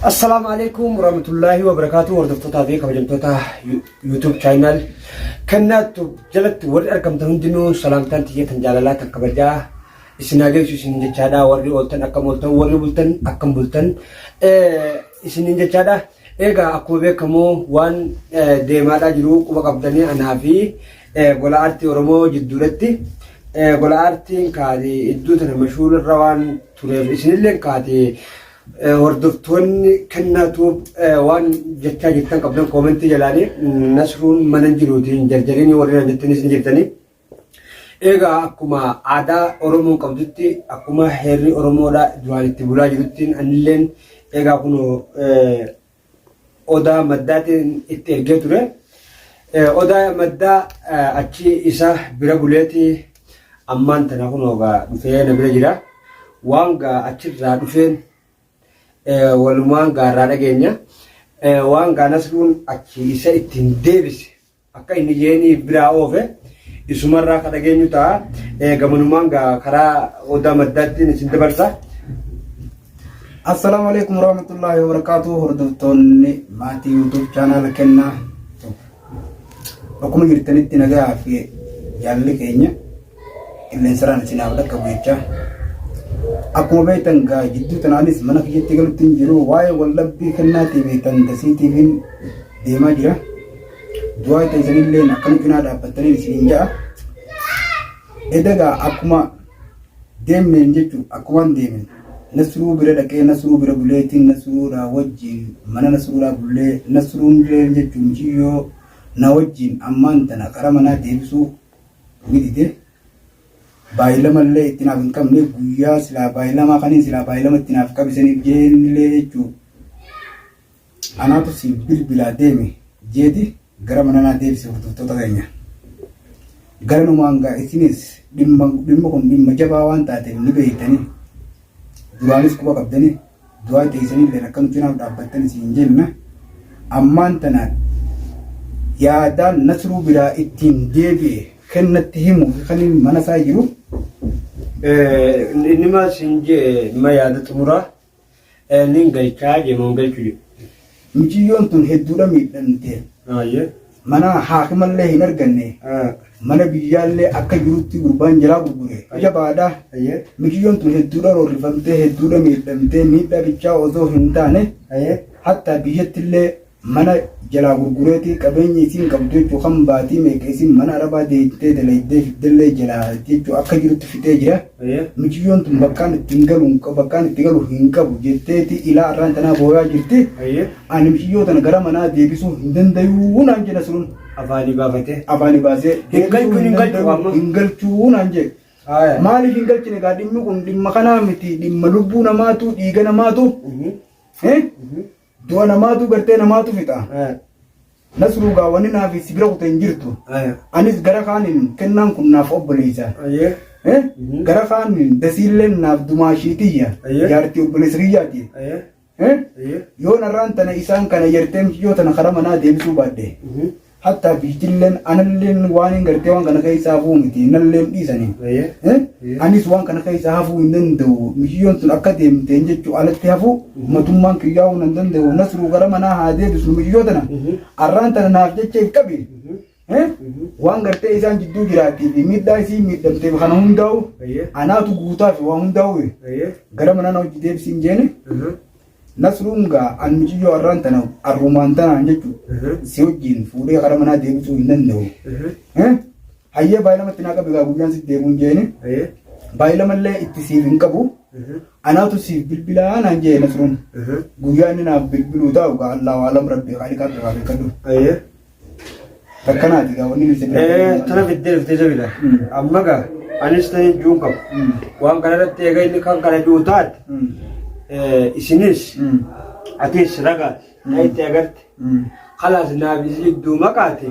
Assalaamu alaikum warahmatullaahi wabarakaatu hordoftootaa fi kabajamtoota YouTube channel kennaattu jalatti warri argamtan hundinuu salaamtaan tiyya tan jaalalaa tan kabajaa isin haa geessu isin jechaadha warri ooltan akkam ooltan warri bultan akkam bultan isinin jechaadha egaa akkuma beekamu waan deemaadhaa jiru quba qabdanii anaa fi gola aartii Oromoo jidduudhatti gola aartiin kaate iddoo tana mashuularra waan tureef isinillee kaate Hordoftoonni kennaa tuub waan jechaa jirtan qabdan koomentii jalaanii Nasruun mana hin jiruutiin jarjariin warri naan jettanis ni jirtanii. Egaa akkuma aadaa Oromoon qabdutti akkuma heerri Oromoodha duraan itti bulaa jiruttiin anilleen egaa kunoo odaa maddaatiin itti ergee ture. Odaa maddaa achi isa bira buleeti ammaan tana kunoo gaa dhufee na bira jira. Waan gaa achirraa dhufeen walumaan gaarraa dhageenya. Waan gaa Nasruun achi isa ittiin deebise Akka inni jeenii biraa oofe isumarraa ka dhageenyu ta'a. Gamanumaan gaa karaa odaa maddaattiin isin dabarsa. Assalaamu alaikum warahmatullahi wabarakatuh hordoftoonni maatii YouTube channel kennaa bakkuma jirtanitti nagaa fi jaalalli keenya qilleensaraan isin haa dhaqqabu jecha akkuma beektan gaa jidduu tanaanis mana kiyyatti galutti hin jiru waa'ee waldhabbii kennaatii fi tan dasiitiifin deemaa jira. Du'aa teessanillee akkana cinaa dhaabbattanii isiniin ja'a. Edagaa akkuma deemneen jechuun akkumaan deemen Nasruu bira dhaqee Nasruu bira buleetiin Nasruudhaa wajjin mana Nasruudhaa bullee Nasruun illee jechuun muciyyoo na wajjin ammaan tana kara manaa deebisuu ni dide. Baay'ilamallee itti naaf hin qabne guyyaa silaa baay'ilamaa kaniin silaa baay'ilama itti naaf qabisaniif jeenillee jechuun Anaatu siif bilbilaa deemi jeeti gara mana naa deebise hordoftoota keenya. Garanumaan gaa isinis dhimma dhimma kun dhimma jabaa waan taateef ni beektanii duraanis quba qabdanii du'aa teessanii illee akka nu cinaaf dhaabbattan isin jenna. Ammaan tana yaadaan Nasruu biraa ittiin deebi'e kennatti himuu fi kan inni mana isaa jiru. Inni maal siin jee ma yaada xumuraa Nin galchaa jee moo hin galchu jee. Miciyyoon tun hedduudha miidhamte. Ayyee. Mana haakimallee hin arganne. Mana biyyaallee akka jirutti gurbaan jalaa gurgure. Jabaadha. Ayyee. Miciyyoon tun hedduudha roorrifamtee hedduudha miidhamtee miidhaa bichaa osoo hin taane Ayyee. hatta biyyattillee Mana jalaa gurgureeti qabeenya isiin qabdu jechuu kan baatii meeqa isiin mana arabaa deemtee dalaydee fiddellee jalaa jechuu akka jirutti fixee jira. Miciyyoon tun bakkaan ittiin galu hin qabu bakkaan itti galu hin qabu jetteeti ilaa arraan tanaa booyaa jirti. Ani miciyyoo tana gara manaa deebisuu hin dandayuu naan jedha sun. Afaanii baafatee. Afaanii baasee. Hin galchuu hin galchuu amma. Hin galchuu naan jedhe. Maaliif hin galchine egaa dhimmi kun dhimma kanaa miti dhimma lubbuu namaatu dhiiga namaatu. Du'a namaatu gartee namaatu fixa. Nasruu gaa wanni naaf si bira kute hin jirtu. Anis gara kaaniin kennaan kun naaf obboleessa. Eh? Gara kaaniin dasiilleen naaf dumaashiitiyya. Jaartii obboleessa kiyyaati. Eh? Yoo narraan tana isaan kana yartee micciyoo tana karaa manaa deebisuu baadhe. Hatta biitilleen analleen waan hin gartee waan kana keessaa hafuu miti nalleen dhiisanii. Eh? Anis waan kana keessaa hafuu hin danda'u. Miciyyoon tun akka deemteen jechuu alatti hafuu matummaan kiyyaa'uu nan danda'u. Nasruu gara manaa haa deebisu miciyyoo tana. Arraan tana naaf jecha hin qabi. Eh? Waan gartee isaan jidduu jiraattii fi miidhaa isii miidhamteef kana hundaa'u anaatu guutaa fi waa hundaa'u gara manaa na hojii deebisiin jeeni. Nasruun gaa an miciyyoo arraan tana arrumaan tanaan jechu si wajjiin fuudhee kara manaa deebisuu hin danda'u. Eh? Hayyee baay'ee naa qabi gaa guyyaan sitti deemuun jeeni. Baay'ee itti siif hin qabu. Anaatu siif bilbilaa naan jee Nasruun. Guyyaa inni naaf bilbiluu taa'u gaa Allahu alam rabbi haaliqaa irraa beekadhu. Takkanaati gaa wanni nuti bira Tana fiddee dhuftee jabila. Amma gaa anis tan juun qabu. Waan kana irratti eega inni kan kana juu taate isinis atis ragaa na itti agarte. Kalaas naaf isi jidduu maqaate.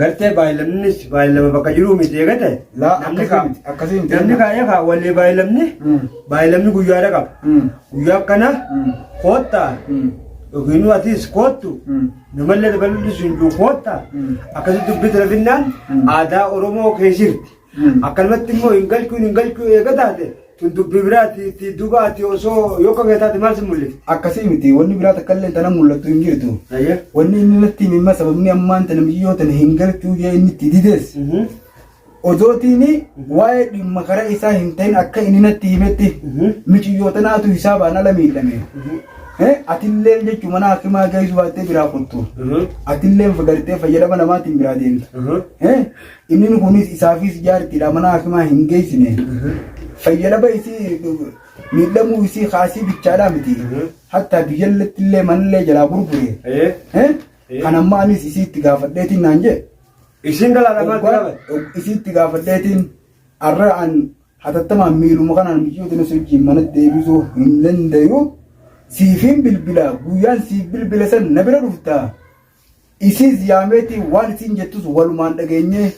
Gartee baay'ilamnis baay'ilama bakka jiruu miti eega ta'e. Laa Namni akkasii kaa miti akkasii miti. namni kaa eegaa walii baay'ilamni baay'ilamni guyyaadha qaba. Guyyaa akkana koottaa yookiin atis koottu namallee dabaluu sun jiru koottaa akkasitti dubbii rafinnaan aadaa Oromoo keessirti. Akkanumatti immoo hin galchuun hin galchuu eega taate Tun dubbii biraati itti duuba ati osoo yoo akka taate maal si mul'ifti? Akkasii miti wanni biraa takka illee tana mul'attu hin jirtu. Ayyee. Wanni inni natti hime immoo sababni ammaan tana miyyoo tana hin galchuu jee inni itti dides. Odootiin waa'ee dhimma karaa isaa hin ta'in akka inni natti himetti miciyyoo tanaatu hisaabaan ala miidhame. Atilleen jechuun mana hakimaa geessu baattee biraa kuttu. Atilleen gartee fayyadama namaatiin biraa deemta. Inni kunis isaafis jaartiidha mana hakimaa hin geessine. Fayyadama isii miidhamuu isii kaasii bichaadhaa miti. Hatta biyyalletti illee manallee jalaa gurgure. Kan amma anis isii itti gaafadheetiin naan jee. Isiin galaadha maal gaafate? Isiitti gaafadheetiin har'a an hatattamaan miiluma kanaan miyyootiin osoo wajjin mana deebisuu hin dandayu. Siifiin bilbila guyyaan siif bilbila san na bira dhufta. Isiis yaameetiin waan isiin jettus walumaan dhageenye.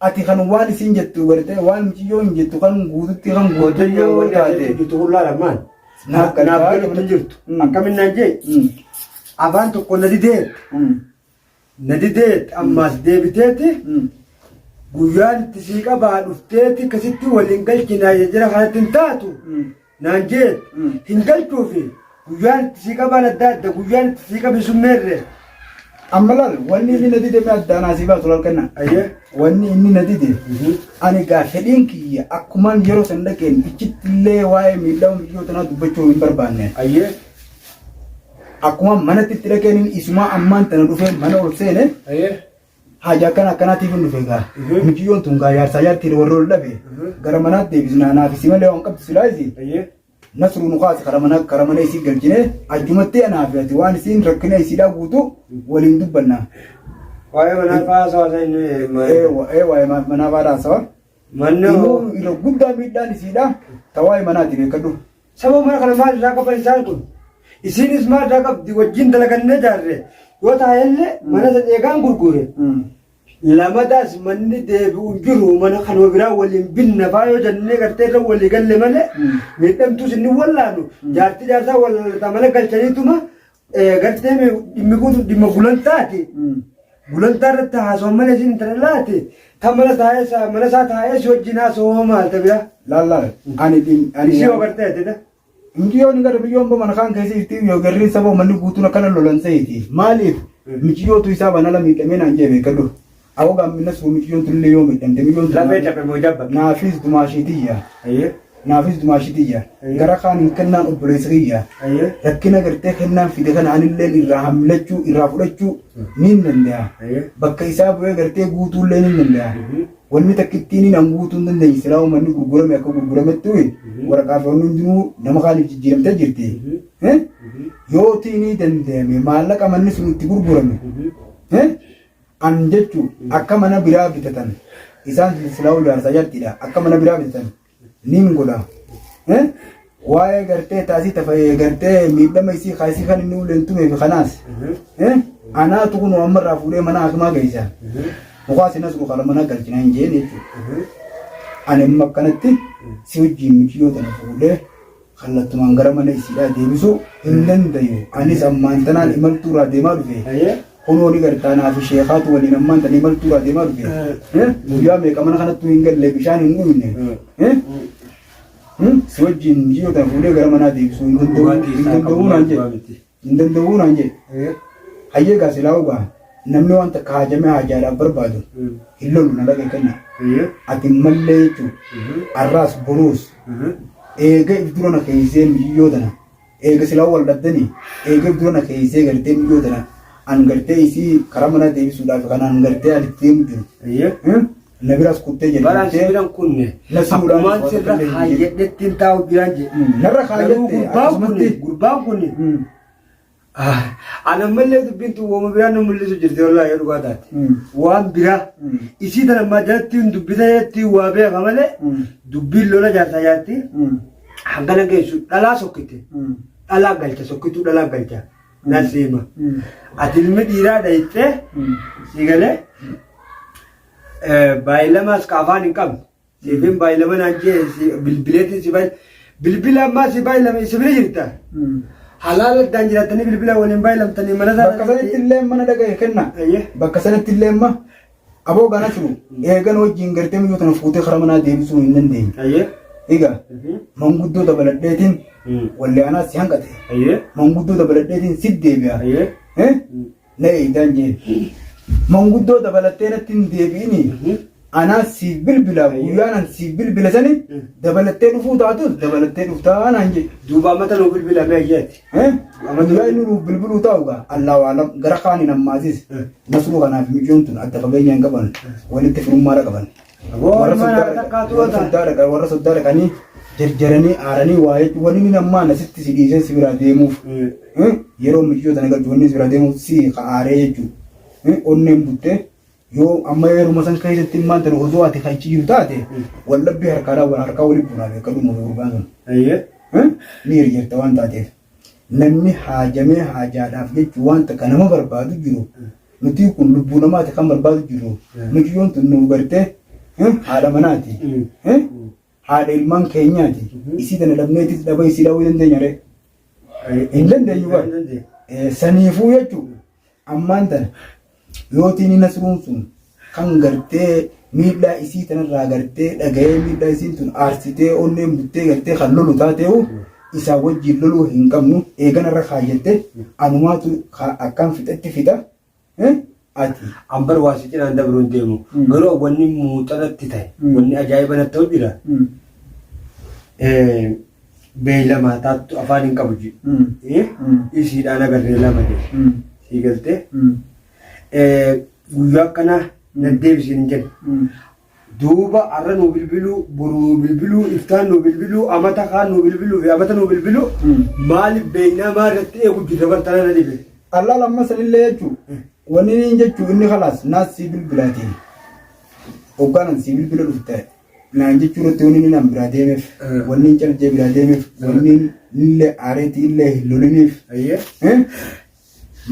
Ati kan waan isiin jettu gartee waan miciyyoon hin jettu kan guututti kan guutuu yoo taate. Jirtu kun laala maal? Naaf Naaf galutti hin jirtu. Akkamiin naan jee? Afaan tokko na didee na didee ammaas deebiteeti guyyaan itti sii qabaa dhufteeti akkasitti waliin galchinaa jira kanatti hin taatu naan jee hin galchuufi guyyaan itti sii qabaan adda adda guyyaan itti sii qabi sun meerre. Amma laal wanni inni na dide mee addaan asii baasu laal kenna. Ayyee. Wanni inni na dide ani gaa fedhiin kiyya akkumaan yeroo san dhaqeen ichitti illee waa'ee miidhama miyyoo tanaa dubbachuu hin barbaanne. Ayyee. Akkuma manatti itti dhaqeen isumaa ammaan tana dhufee mana ol seene Ayyee. haja akkana akkanaatiif hin dhufe gaa. Miciyyoon tun gaa jaarsaa jaartiin warra ol dhabe gara manaatti deebisnaa naaf isi malee waan qabdu silaayisi. Ayyee. Nasruu nu kaase kara mana kara mana isii galchine achumatti anaa fi ati waan isiin rakkina isiidhaa guutu waliin dubbanna. Waa'ee manaa fa'aa haasawaa inni. Ee waa'ee manaa fa'aa haasawa. Manni Inuu irra guddaa miidhaan isiidhaa ta waa'ee manaati beekadhu. Saba mana kana maal irraa qaban isaan kun? Isiinis maal irraa qabdi wajjin dalagannee jaarre yoo taa'ellee mana san eegaan gurgure. Lamadaas manni deebi'u hin jiru mana kanuma biraa waliin binna faa yoo jennee gartee irra walii galle malee miidhamtuus inni wallaanu jaartii jaarsaa wallaalata mana galchaniituma gartee dhimmi kun dhimma gulantaati. Gulantaa irratti haasawan malee isin intala laati. Tan mana taa'ee mana isaa taa'ee si wajjin haasawaa maal tabi'a. Laal laal ani ani Isii yoo gartee jettee. Miciyyoon hin gara biyyoon mana kaan keessa jirti yoo garri saba manni guutuun akkana lolan seeti. Maaliif miciyyootu isaa banala miidhamee naan jee beekadhu. Awwa gaamminna suu miciyyoon tullee yoo miidhamte miciyyoon Lafee cabe moo jabba. Naafis dumaashiitiyya. Ayyee. Naafis dumaashiitiyya. Gara kaan hin kennaan obboleessa kiyya. Ayyee. Rakkina gartee kennaan fide kana anilleen irraa hammilachuu irraa fudhachuu niin danda'a. Ayyee. Bakka isaa bu'ee gartee guutuullee niin danda'a. Wanni takkittiin an guutuu hin dandeenye silaa uummanni gurgurame akka gurgurametti waraqaa fi wanni hundinuu nama kaaniif jijjiiramtee jirti. Yoo tiinii danda'ame maallaqa manni sun itti gurgurame an jechuun akka mana biraa bitatan isaan silaa jaarsaa jaartiidha akka mana biraa bitatan niin godha. Waa'ee gartee taasii tafa'ee gartee miidhama isii kaasii kan inni uleen tumee fi kanaas. Anaatu kun amma irraa fuudhee mana hakimaa geessa. Mukaa sinas nu mana galchina hin jeen jechuudha. Ani amma akkanatti si wajjin michiyyoo tana fuudhee kallattumaan gara mana isiidhaa deebisuu hin dandayu. Anis ammaan tanaan imaltuu irraa deemaa dhufe. Kunoo ni gartaa naaf sheekaatu waliin ammaan tana imaltuu irraa deemaa dhufe. Guyyaa meeqa mana kanattuu hin galle bishaan hin dhugne. Si wajjin michiyyoo tana fuudhee gara manaa deebisuu hin danda'u hin danda'uu naan jedhe. Hin danda'uu naan jedhe. Hayyee gaa silaa ogaa namni waan takka haajamee haajaadhaaf barbaadu hin lolu na dhagaye kenna. Ati mallee jechuun arraas boruus eega if dura na keessee miyyoo tana eega silaa wal dhabdanii eega if dura na keessee gartee miyyoo tana an gartee isii karaa manaa deebisuudhaaf kanaan gartee ani deemu jiru. Na biraas kuttee jirti. Baraan si biran kunne. Na suuraan Akkumaan sirra kaayyadhetti hin taa'u jiraan jedhe. Narra Garuu kaayyette gurbaan kun akkasumatti. gurbaan kun ana ammallee dubbiin tun wooma biraa nu mul'isu jirti wallaahi yoo dhugaa taate. Waan biraa isii tana ammaa jalatti hin dubbisa jalatti waa beeka malee dubbiin lola jaarsaa jaarti hangana geessu dhalaa sokkite dhalaa galcha sokkituu dhalaa galcha nasiima. Ati ilmi dhiiraa dhayixxee si galee baay'ilamaas ka afaan hin qabne siifin baay'ilama naan jee bilbileetiin si baay'ilama bilbila ammaa si baay'ilama si bira jirta halaala addaan jiraattanii bilbila waliin baay'ilamtanii mana Bakka sanatti illee mana dhagaye kenna. Ayyee. Bakka sanatti illee amma aboo gana turu eegan wajjin gartee miyyoo tana fuutee karaa manaa deebisuu hin dandeenye. Ayyee. Egaa manguddoo dabaladheetiin wallee anaas si hanqate. Manguddoo dabaladheetiin si deebi'a. Na eegdaan jeen. Manguddoo dabalattee natti hin deebi'ini. Anaas siif bilbila guyyaan an siif bilbila sani dabalattee dhufuu taatus dabalattee dhuftaa naan jedhe. Duuba amata nuu bilbilamee ayyaati. Guyyaa inni nuuf bilbiluu taa'u gaa Allahu alam gara kaaniin ammaasis Nasruu kanaaf miciyyoon tun adda fageenya hin qaban walitti firummaadha qaban. Warra soddaa dhaqan warra soddaa dhaqanii jarjaranii aaranii waa jechuun wanni inni ammaan asitti si dhiisee si biraa deemuuf yeroo miciyyoo tana galchu wanni si biraa deemuuf si ka aaree jechuudha. Onneen buttee yoo amma yeruma san keessatti immaan tana osoo ati kan achi jiru taate wallabbii harkaadhaa wal harkaa walitti bunaa beekadhu gurbaan sun. Ni hiriyarta waan taateef. Namni haajamee haajaadhaaf jechu waan takka nama barbaadu jiru. Nuti kun lubbuu namaati kan barbaadu jiru. Mucayyoon tun nu gartee haadha manaati. Haadha ilmaan keenyaati. Isii tana dhabneetis dhaba isii dhabuu dandeenya ree. Hin dandeenyu bara. Saniifuu jechuun Ammaan tana yootiin Nasruun sun kan gartee miidhaa isii tanarraa gartee dhaga'ee miidhaa isiin tun aarsitee onneen buttee gartee kan lolu taateewu isaa wajjin loluu hin qabnu eeganarra kaayyatte anumaatu akkaan fixetti fixa ati. Ambar waa si cinaan dabruu hin deemu. Garuu wanni muuxanatti ta'e wanni ajaa'iba natti ta'u jira. Beeylama taattu afaan hin qabu ji. Isiidhaan agarree lama jedhe. Sii galtee. Guyyaa akkanaa na deebisiin hin jenne. Duuba har'a nuu bilbiluu, boru nuu bilbiluu, iftaan nuu bilbiluu, amata kaan nuu bilbiluu fi amata nuu bilbiluu maaliif beeynaa maal irratti eegu jirra bar tana na dhibe. Allaal amma sanillee jechuu wanni inni jechuu inni kalaas naas sii bilbilaatiin hoggaanan sii bilbila dhufte naan jechuu irratti wanni inni naan biraa deemeef wanni inni caljee biraa deemeef wanni inni aareetii illee hin loliniif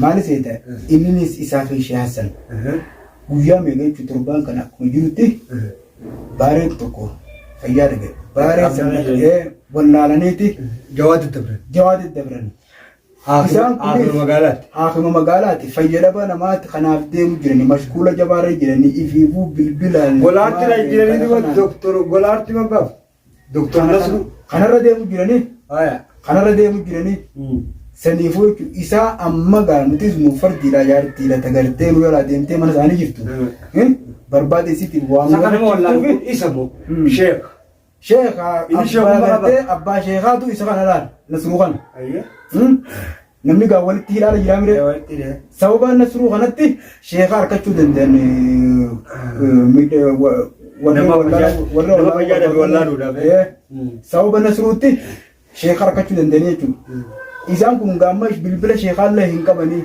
maali seeta inninis isaa fi ishee Hassan guyyaa meeqa jechuu torbaan kana akkuma jirutti baareen tokko fayyaa dhabe baareen sana wallaalaniiti Jawaa daddabran. jawaa daddabran. Isaan kunis Haakima magaalaatti. Haakima magaalaati. Fayyadama namaatti kanaaf deemu jirani. Mashkuula jabaarra jirani. Ifiifuu bilbilaan. Golaarti na jiranii duuba doktor Golaarti mabbaaf. Doktor Nasru. Kanarra deemu jirani. Haya. Kanarra deemu jirani. Saniifuu jechuun isaa amma gaa nutis nu fardiidha jaartiidha tagartee nu jalaa deemtee mana isaanii jirtu. Barbaade isiitiin waan Isa kanama wallaalu isa moo sheek. Sheekha Inni abbaa sheekummaa qaba. gartee abbaa sheekhaatu isa kana laal Nasruu kana. Ayyee. Hmm? Namni gaa walitti hidhaala jiraa miree. Walitti hidhee. Sababa Nasruu kanatti sheekha harkachuu danda'an warra Nama wallaala fayyaa- warra nama wallaala fayyaa dhabe wallaaluudhaaf. Eh, Sababa Nasruutti sheekha harkachuu danda'anii jechuudha. Isaan kun gaamma bilbila sheekaallee hin qabanii.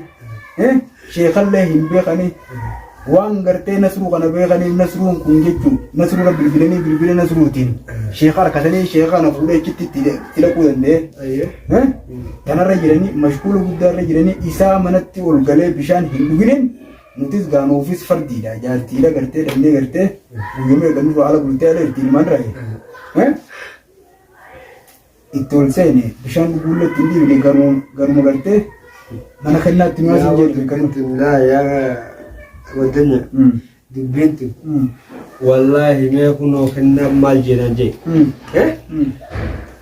Sheekallee hin beekanii. Waan gartee Nasruu kana beekaniif Nasruun kun jechuun Nasruura bilbilanii bilbila Nasruutiin sheeka harkatanii sheeka kana fuudhee achitti itti dhaquu danda'e. Kanarra jiranii mashkuula guddaarra jiranii isaa manatti ol galee bishaan hin dhuginiin nutis gaanuufis fardiidha jaartiidha gartee dhabnee gartee guyyuma eegannu ala bultee ala irti ilmaan raayee. Itti ol seene bishaan dhuguullee itti hin dhiibne garuma garuma gartee mana kennaatti nu asin jedhu beekadhu. Laa yaa waddanya dubbiin tun wallaahi mee kunoo kennaan maal jedhan jee.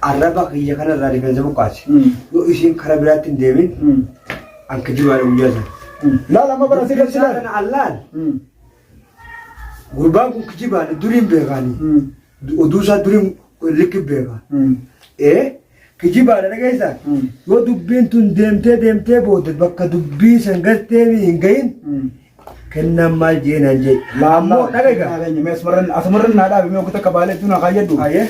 Arraba kiyya kanarraa rifeensa buqqaase. Yoo isiin karaa biraatti hin deemin an kijibaadha guyyaa sana. Laal amma bara sirra Dubbii isaa silaal. kana allaal gurbaan kun kijibaadha duriin beekaanii. Oduu isaa duriin likki beeka. Ee kijibaadha dhageessaa. Yoo dubbiin tun deemtee deemtee booda bakka dubbii san gartee hin gahin kennaan maal jee naan jee. Ammoo dhageega. Asumarran naa dhaabi mee okkota kabaalee tun haa kaayyadhu. Ayyee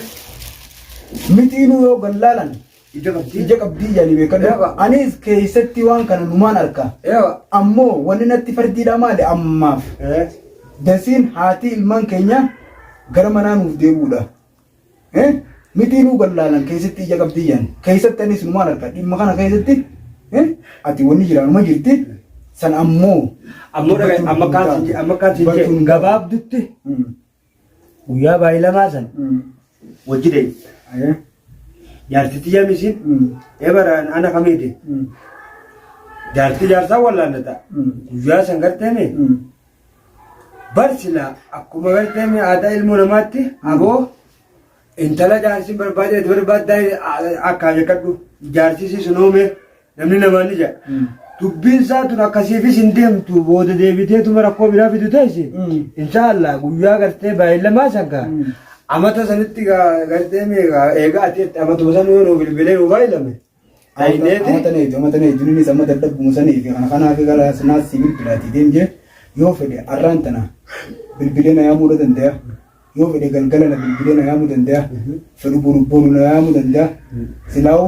Mixiinuu yoo gallaalan ija qabdi. ija qabdii jedhanii beekadhu. Eewa. Anis keessatti waan kana numaan arka. Eewa. Ammoo wanni natti fardiidha maali ammaaf. Ee. Dasiin haati ilmaan keenya gara manaa nuuf deebi'uudha. Eh? Mixiinuu gallaalan keessatti ija qabdii jedhan. Keessatti anis numaan arka. Dhimma kana keessatti eh? Ati wanni jiraanuma jirti. San ammoo. Ammoo dhageessa amma kaan siin amma kaan siin jee Dubbachuun gabaabdutti guyyaa baay'ee lamaa san wajji deemu. Jaartitti jaamisiin ebaraan ana kamiiti. Jaartii jaarsaa wallaannata. Guyyaa san garteemi bar silaa akkuma garteemi aadaa ilmoo namaatti aboo Intala jaarsi barbaade ati barbaaddaa akka beekadhu jaarsi si sun uume namni namaan ni jedha. Dubbiin isaa tun akkasiifis hin deemtu booda deebiteetuma rakkoo biraa fidu teessi. Inshaallah guyyaa gartee baay'ilamaa san gaa amata sanitti gartee eegaa ati amatuma san yoo nuu bilbilee nuu baay'ilame. Taayineeti. Amata neeti amata neeti nunis amma dadhabbuma sanii fi kana kanaaf gara sanaas si bilbilaati deem jee yoo fedhe arraan tana bilbilee na yaamuu danda'a. Yoo fedhe galgala na bilbilee na yaamuu danda'a. Fedhu boru boru na yaamuu danda'a. Silaa'u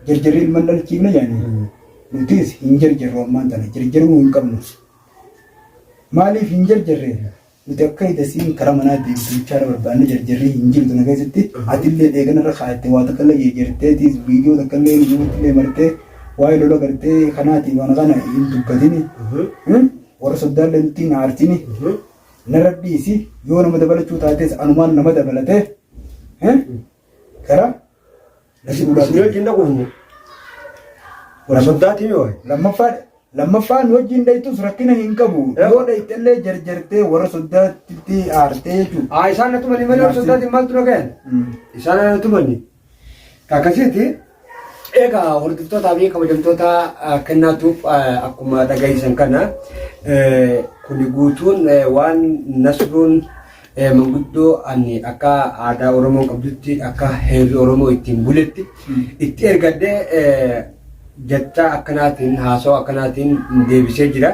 jarjarri ilman dhalchiifne jaanii. Nutis hin jarjarru ammaan tana jarjaruu hin qabnu. Maaliif hin jarjarre? Nuti akka idasiin karaa manaa deemtu bichaadha barbaanne jarjarri hin jiru tana keessatti atillee dheegana irra kaayatte waa takka illee jarjarteetis viidiyoo takka illee nuti illee martee waa'ee lola gartee kanaati waan kana hin dubbatini. Warra soddaallee nutti hin aarsini. Narra dhiisi yoo nama dabalachuu taates anumaan nama dabalatee gara Isin wajjin dhaquuf moo? Warra soddaatii yoo? Lammaffaa lammaffaa nu wajjin dhaytus rakkina hin qabu. Yoo dhaytellee jarjartee warra soddaatti aartee jechuudha. Haa isaan na tumanii malee warra soddaatiin maaltu na gahan? Isaan na tumanii. Akkasiiti. Egaa hordoftootaa fi kabajamtoota kennaatuuf akkuma dhageessan kana kuni guutuun waan Nasruun manguddoo ani akka aadaa Oromoo qabdutti akka heerri Oromoo ittiin buletti itti ergadhee jecha akkanaatiin haasawaa akkanaatiin deebisee jira.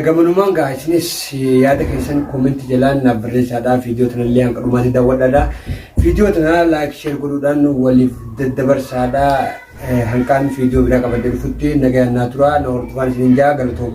Gamanumaan gaa isinis yaada keessan koomenti jalaan naaf barreessaadha. Viidiyoo tanallee hanga dhumaatti daawwadhaadha. Viidiyoo tana laayik sheer godhuudhaan waliif daddabarsaadha. Hanqaan viidiyoo biraa qabadhee dhufutti nagayaan naa tura. Na hordofaan isiniin jaa galatooma.